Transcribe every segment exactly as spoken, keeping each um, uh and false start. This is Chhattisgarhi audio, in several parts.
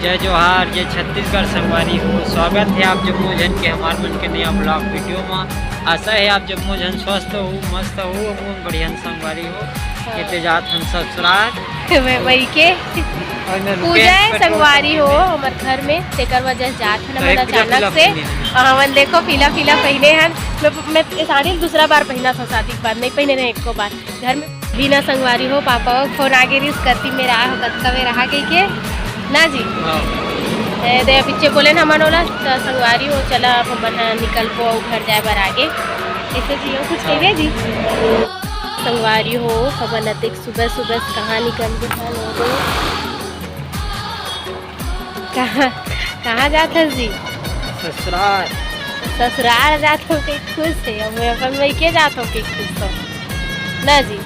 जय जोहार, जय छत्तीसगढ़ संगवारी हो। स्वागत हे आप जम्मो झन के हमार मन के नया vlog video मा। आशा हे आप जम्मो झन स्वस्थ हो, मस्त हो, अपन बढ़िया संगवारी हो। हाँ। एदे जात हन ससुरार। मैं वही के और मैं पूजा रुपेश हे पटवारी संगवारी हो हमर घर में, तेकर वजह से जात हन हमन अचानक से। और हमन देखो पीला पीला पहिने हन। मैं, मैं ये साड़ी दूसरा बार पहिना था शादी के बाद, नहीं पहिने रहे एको बार। घर में बिना संगवारी हो, पापा के फोन आगे रिस, कति में रहा हो, कतका में रहा कहिके ना जी। हाँ। ए, दे पीछे बोले ना हमन ओला, त संगवारी हो, चला अब हमन ह निकलबो अउ घर जाए बर आगे। ऐसे जी हो कुछ हाँ। कहिबे जी। संगवारी हो, हमन अतेक सुबह सुबह कहाँ निकलबो, कहाँ नहीं गए। कहाँ, कहाँ जात हस जी? ससुराल। ससुराल जात हो के खुश हे, अब मैं अपन मइके जात हो के खुश हो ना जी।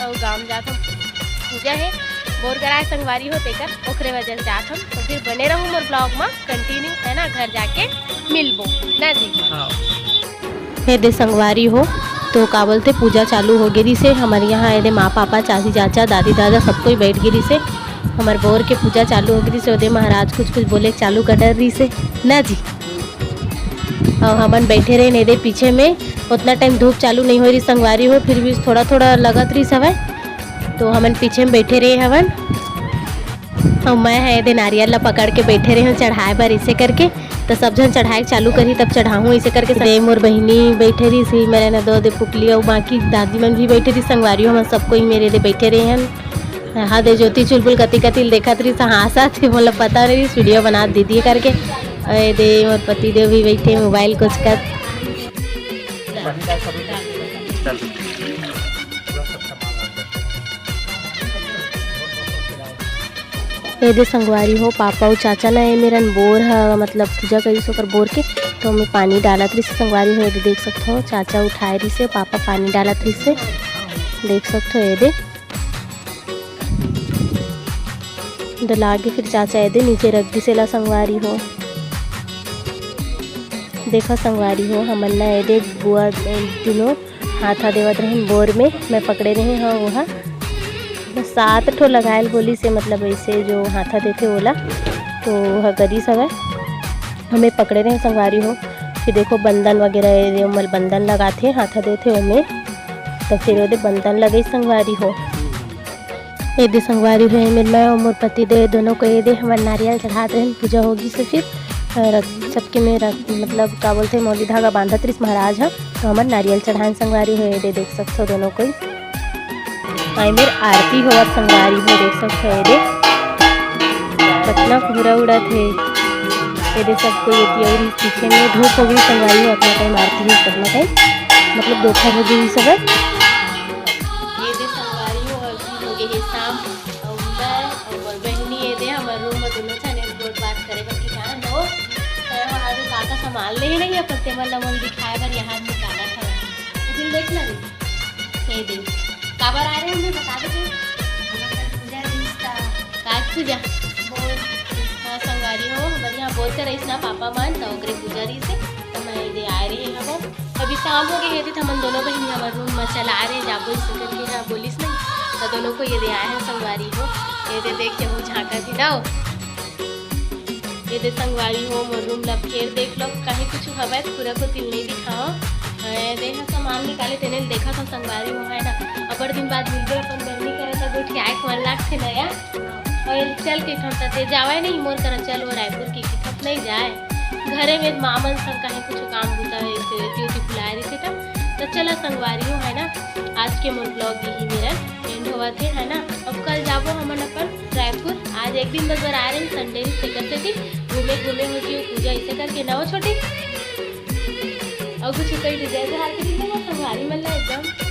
अउ गाँव जात हो, पूजा हे, बोर कराए संगवारी हो तेकर, ओकरे वजह से जात हम। तो फिर बने रहू मोर vlog मा continue, है ना, घर जाके मिलबो ना जी। हाँ। एदे संगवारी हो, तो का बोलथे, पूजा चालू हो गे रिसे। हमर यहाँ एदे माँ पापा, चाची चाचा, दादी दादा सब कोई बैठ गे रिसे। हमर बोर के पूजा चालू हो गे रिसे, ओदे महाराज कुछ कुछ बोले चालू कर डर रिसे ना जी। और हमन बैठे रहे एदे पीछे में, उतना टाइम धूप चालू नहीं हो रही संगवारी हो, फिर भी थोड़ा थोड़ा लगत रही हवय, तो हमन पीछे में बैठे रहे हवन। अउ मैं ह एदे नारियल ला पकड़ के बैठे रहे हूँ चढ़ाए बर, इसे करके। तो सब झन चढ़ाए चालू करही, तब चढ़ाहूँ, इसे करके। दे मोर बहिनी बैठे रही सी, मेरे न दो दे पुकली, अउ बाकी दादी मन भी बैठे रही, संगवारी हो, हमन सब कोई मेरे दे बैठे रहे हन। हाँ दे, ज्योति चुलबुल कति कति देखत रही, हाँसत हे, मोला पता नहीं रही, video बना दीदी करके। अउ एदे मोर पति देव भी बैठे मोबाइल कोचकत। चल। एदे संगवारी हो, पापा अउ चाचा ना, ए मेरन बोर ह, मतलब पूजा करिस ओकर बोर के, तो ओमे पानी डालत रहिस संगवारी हो। एदे देख सकत हो, चाचा उठाए रहिस हे, पापा पानी डालत रहिस हे, देख सकत हो। एदे दे लागे फिर चाचा एदे नीचे रख दिस एला संगवारी हो। देखा संगवारी हो, हमन ना एदे बुआ, ए, दुनों हाथा देवत रहेन बोर में, मैं पकड़े रहे हव ओहा। बस सात ठो लगायल बोलिस हे, मतलब ऐसे जो हाथा देथे ओला, तो ओहा गरिस हवय। हमें पकड़े रहे संगवारी हो। फिर देखो बंदन वगैरह, ये ओमन बंदन लगाथे, हाथा देथे ओमे, तो फिर ओदे बंदन लगे संगवारी हो। एदे संगवारी हो, एमेर मैं अउ मोर पति देव दोनों को एदे हमर नारियल चढ़ात रहेन, पूजा होगी से फिर, अ, रख-, सबके में रख-, मतलब का बोलथे, मौली धागा बांधत रिस महाराज ह, तो हमर नारियल चढ़ान संगवारी हो। एदे देख सकथो दोनों कोई, अउ एमेर आरती होवत संगवारी हो, देख सकथो एदे कतना कुहरा उड़त हे। एदे सब कोई एती अउ पीछे में धूप हो गई संगवारी हो, अपना टाइम आरती हो, अपना टाइम मतलब दोपहर हो गई सब। एदे संगवारी हो, आरती हो गई हे शाम। अउ मैं अउ मोर बहिनी एदे हमर रूम में दोनों झन एक गोठ बात करे बर के जान हो। तो वहाँ से का का सामान ले रही है, पर तेमन ला मोला दिखाए बर यहाँ से जाना था। लेकिन देख ना, ये दे। काबर आ रहे हैं, हमें बता दो। पूजा रिश्ता। का पूजा? बोर। हाँ, संगवारी हो, हमर यहाँ बोर करइस ना पापा मन, तो ओकरे पूजा रहिस हे, तो मैं एदे आए रहे हवो। अभी शाम हो गए हे, तो हमन दोनों बहिनी हमर रूम में चला रहे, जाबो इसे करके, हाँ, बोलिस नहीं, तो दोनों को एदे आए हैं संगवारी हो। एदे देख के मुँह झांका थी ना। एदे संगवारी हो, मोर रूम ला फेर देख लो, कहीं कुछ हवय, पूरा को तिल नहीं दिखाओ। एदे हा सामान निकाले, तेने देखा था संगवारी हो, है ना, अबड़ दिन बाद मिलबे, अपन बहनी करे तो गोठियाए के मन लागथे ना यार। और चल के ठंडा ते जावे नहीं मोर करा, चल वो रायपुर की किथत नहीं जाए, घरे में माँ मन संग कहीं कुछ काम बुता है, इसे एती ओती बुलाए रहिथे त। तो चला संगवारी हो, है ना, आज के मोर vlog यही मेरा end होवत हे, है ना। अब कल जाबो हमन अपन रायपुर, आज एक दिन बस बर आ रहे हैं, Sunday ही, तेकर सेती घूमे घूमे हो जी पूजा इसे करके ना हो छोटी। और कुछ कही तो जय जोहार के दिन ना संगवारी मन ला एकदम।